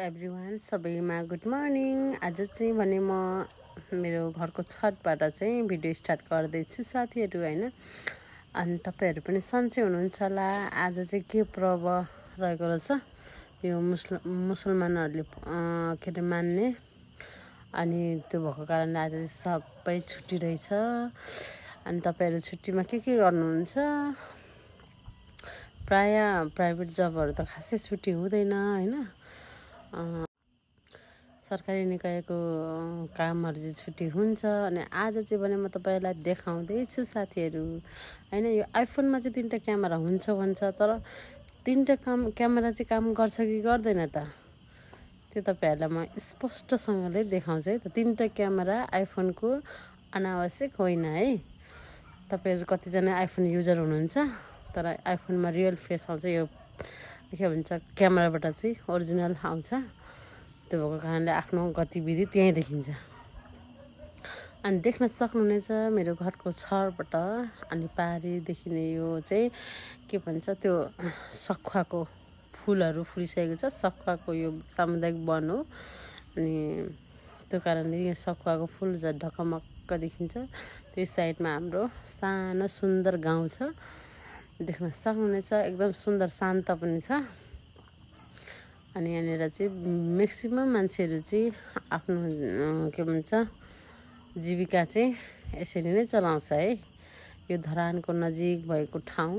Everyone सबैमा good morning. आज चाहिँ भने म मेरो घरको छतबाट चाहिँ भिडियो स्टार्ट गर्दैछु साथीहरू हैन। अनि तपाईहरु पनि सन्चै हुनुहुन्छ होला। आज चाहिँ के पर्व रहेको रहेछ यो मुसलमानहरुले के रे मान्ने। अनि त्यो भएको कारणले आज चाहिँ सबै छुट्टी रहेछ। अनि तपाईहरु छुट्टीमा के गर्नुहुन्छ? प्राय प्राइभेट जबहरु त खासै छुट्टी हुँदैन हैन। सरकारी निकायको कामहरु चाहिँ छुट्टी हुन्छ। अनि आज चाहिँ भने म तपाईहरुलाई देखाउँदै छु साथीहरु हैन। यो आइफोनमा चाहिँ तीनटा क्यामेरा हुन्छ भन्छ, तर तीनटा क्यामेरा चाहिँ काम गर्छ कि गर्दैन त त्यो तपाईहरुलाई म स्पष्टसँगले देखाउँछु है त। तीनटा क्यामेरा आइफोनको अनावश्यक होइन है। तपाईहरु कतिजना आइफोन युजर हुनुहुन्छ, तर आइफोनमा रियल फेस आउँछ, यो के भन्छ क्यामेराबाट चाहिँ ओरिजिनल आउँछ। त्यो भएको कारणले आफ्नो गतिविधि त्यही देखिन्छ। अनि देख्न सक्नुहुनेछ मेरो घरको छरबाट अनि पारी देखिने यो चाहिँ के भन्छ त्यो सखुवाको फुलहरु फुलिसकेको छ। सखुवाको यो सामुदायिक वन हो। अनि त्यो कारणले यो सखुवाको फुल चाहिँ ढकमक्क देखिन्छ। त्यो साइडमा हाम्रो सानो सुन्दर गाउँ छ, देख्न सक्नुहुनेछ। एकदम सुन्दर शान्त पनि छ। अनि यहाँनिर चाहिँ म्याक्सिमम मान्छेहरु चाहिँ आफ्नो के भन्छ जीविका चाहिँ यसरी नै चलाउँछ है। यो धरानको नजिक भएको ठाउँ।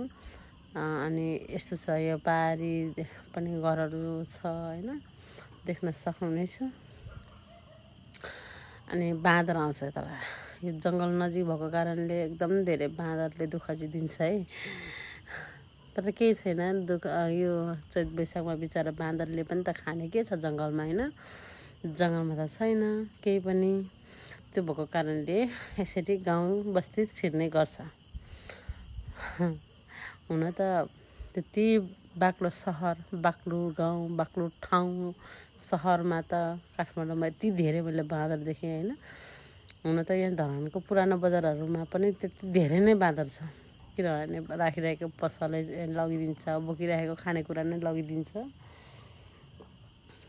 अनि यस्तो छ, यो पारी पनि घरहरु छ हैन, देख्न सक्नुहुनेछ। अनि बाँदर आउँछ, तर यो जंगल नजिक भएको कारणले एकदम धेरै बाँदरले दुःख चाहिँ दिन्छ है। तर केही छैन, दुःख यो चैत वैशाखमा बिचारा बाँदरले पनि त खाने के छ जंगलमा हैन। जंगलमा त छैन केही पनि। त्यो भएको कारणले यसरी गाउँ बस्ती छिर्ने गर्छ। हुन त त्यति बाक्लो सहर, बाक्लो गाउँ, बाक्लो ठाउँ सहरमा त काठमाडौँमा यति धेरै मैले बाँदर देखेँ हैन। हुन त यहाँ धरानको पुरानो बजारहरुमा पनि त्यति धेरै नै बाँदर छ। किनभने राखिरहेको पसलले लगिदिन्छ, बोकिरहेको खानेकुरा नै लगिदिन्छ।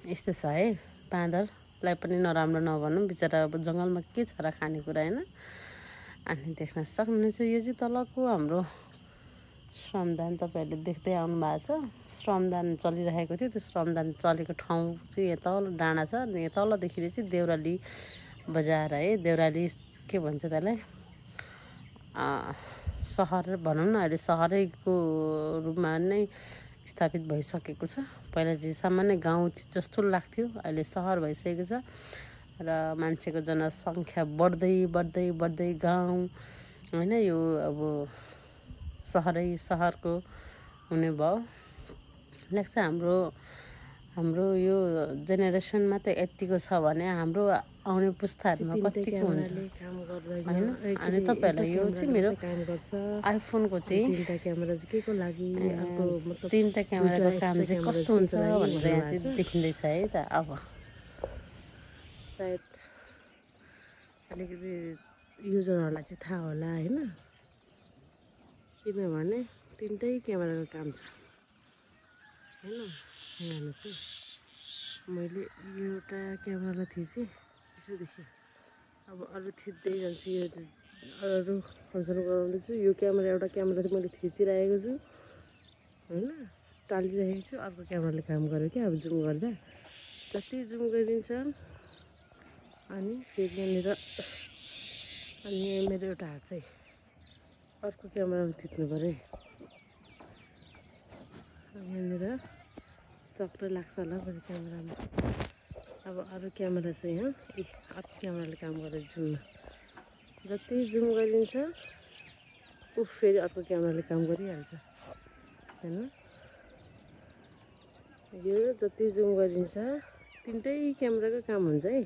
यस्तो छ है। बाँदरलाई पनि नराम्रो नभनौं, बिचारा अब जंगलमा के छ र खानेकुरा हैन। अनि देख्न सक्नुहुनेछ यो चाहिँ तलको हाम्रो श्रमदान तपाईहरुले देख्दै आउनु भएको छ। श्रमदान चलिरहेको थियो। त्यो श्रमदान चलेको ठाउँ चाहिँ यहाँ तल डाँडा छ। यहाँ तलदेखि चाहिँ देउराली बजार है। देउराली के भन्छ त्यसलाई सहर भनौं न। अहिले सहरैको रूपमा नै स्थापित भइसकेको छ। पहिला चाहिँ सामान्य गाउँ जस्तो लाग्थ्यो, अहिले सहर भइसकेको छ। र मान्छेको जनसंख्या बढ्दै गाउँ हैन, यो अब सहरको हुने भयो लाग्छ। हाम्रो यो जेनेरेसनमा त यतिको छ भने हाम्रो आउने पुस्ताहरुमा कतिको हुन्छ हैन। अनि तपाईहरुलाई यो चाहिँ मेरो आइफोनको चाहिँ तीनटा क्यामेरा चाहिँ केको लागि, मतलब तीनटा क्यामेराको काम चाहिँ कस्तो हुन्छ भनेर यहाँ चाहिँ देखिँदै छ है त। अब सायद अलिकति युजरहरुलाई चाहिँ थाहा होला हैन, किनभने तीनटै क्यामेराको काम छ हैन। यहाँ हेर्नुस् है, मैले एउटा क्यामेरालाई थिचेँ, यसो देखियो। अब अरु थिच्दै जान्छु, यो अरु फंक्सन गराउँदैछु। यो एउटा क्यामेरा चाहिँ मैले थिचिरहेको छु हैन, टालिरहेको छु। अर्को क्यामेराले काम गर्यो क्या। अब जुम गर्दा जति जुम गरिदिन्छ। अनि फेरि यहाँनिर अनि मेरो एउटा हात चाहिँ अर्को क्यामेरामा थिच्नु पर्यो है। यहाँनिर चक्र लाग्छ होला फेरि क्यामेरामा। अब अरु क्यामेरा चाहिँ यहाँ अर्को क्यामेराले काम गरेर जुममा जति जुम गरिदिन्छ फेरि अर्को क्यामेराले काम गरिहाल्छ हैन। यो जति जुम गरिदिन्छ तीनटै क्यामेराको काम हुन्छ है।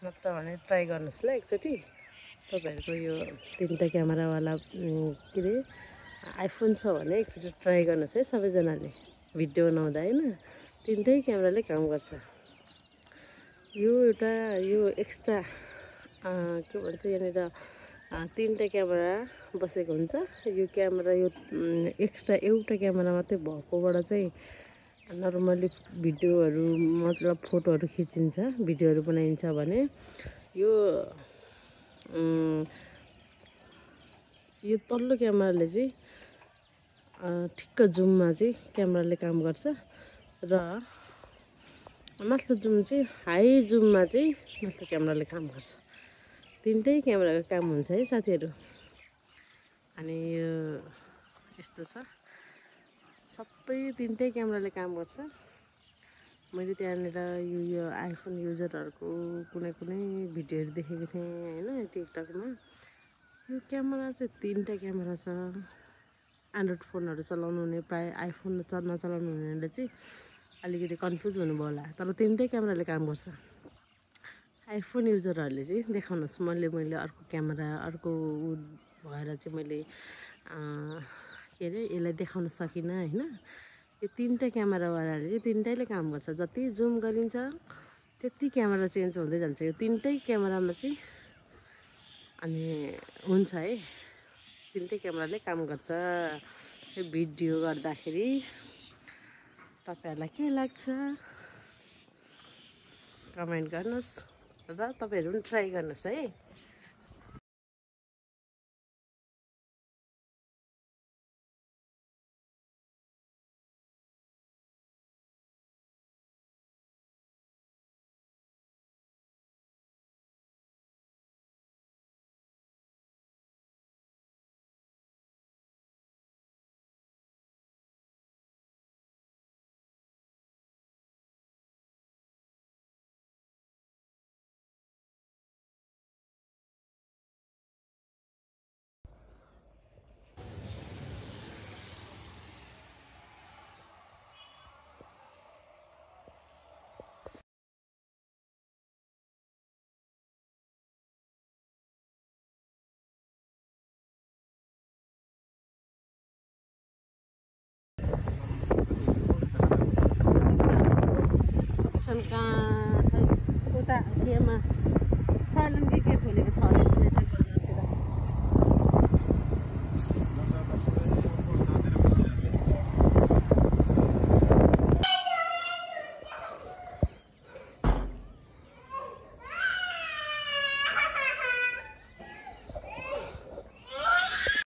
मतलब भने ट्राई गर्नुस् ल एकचोटि। तपाईहरुको यो तीनटा क्यामेरावाला के रे आइफोन छ भने एकचोटि ट्राई गर्नुस् है सबैजनाले भिडियो बनाउँदा हैन। तीनटै क्यामेराले काम गर्छ। यो एउटा यो एक्स्ट्रा के भन्छ यहाँनिर तीनटा क्यामेरा बसेको हुन्छ। यो क्यामेरा यो एक्स्ट्रा एउटा क्यामेरा मात्रै भएकोबाट चाहिँ नर्मली भिडियोहरू मतलब फोटोहरू खिचिन्छ, भिडियोहरू बनाइन्छ भने यो यो तल्लो क्यामेराले चाहिँ ठिक्क जुममा चाहिँ क्यामेराले काम गर्छ र माथिल्लो जुम चाहिँ हाई जुममा चाहिँ माथिल्लो क्यामेराले काम गर्छ। तीनटै क्यामेराको काम हुन्छ है साथीहरू। अनि यो यस्तो छ, सबै तीनटै क्यामेराले काम गर्छ। मैले त्यहाँनिर यो आइफोन युजरहरूको कुनै भिडियोहरू देखेको थिएँ होइन टिकटकमा। यो क्यामेरा चाहिँ तीनटा क्यामेरा छ। एन्ड्रोइड फोनहरू चलाउनु हुने प्रायः आइफोन नचलाउनु हुनेले चाहिँ अलिकति कन्फ्युज हुनुभयो होला, तर तीनटै क्यामेराले काम गर्छ। आइफोन युजरहरूले चाहिँ देखाउनुहोस्। मैले अर्को क्यामेरा अर्को भएर चाहिँ मैले के अरे यसलाई देखाउन सकिनँ होइन। यो तीनटा क्यामेरावालाले चाहिँ तीनटैले काम गर्छ। जति जुम गरिन्छ त्यति क्यामेरा चेन्ज हुँदै जान्छ यो तीनटै क्यामेरामा चाहिँ। अनि हुन्छ है, तीनटै क्यामेराले काम गर्छ। यो भिडियो गर्दाखेरि तपाईँहरूलाई के लाग्छ कमेन्ट गर्नुहोस् र तपाईँहरू पनि ट्राई गर्नुहोस् है।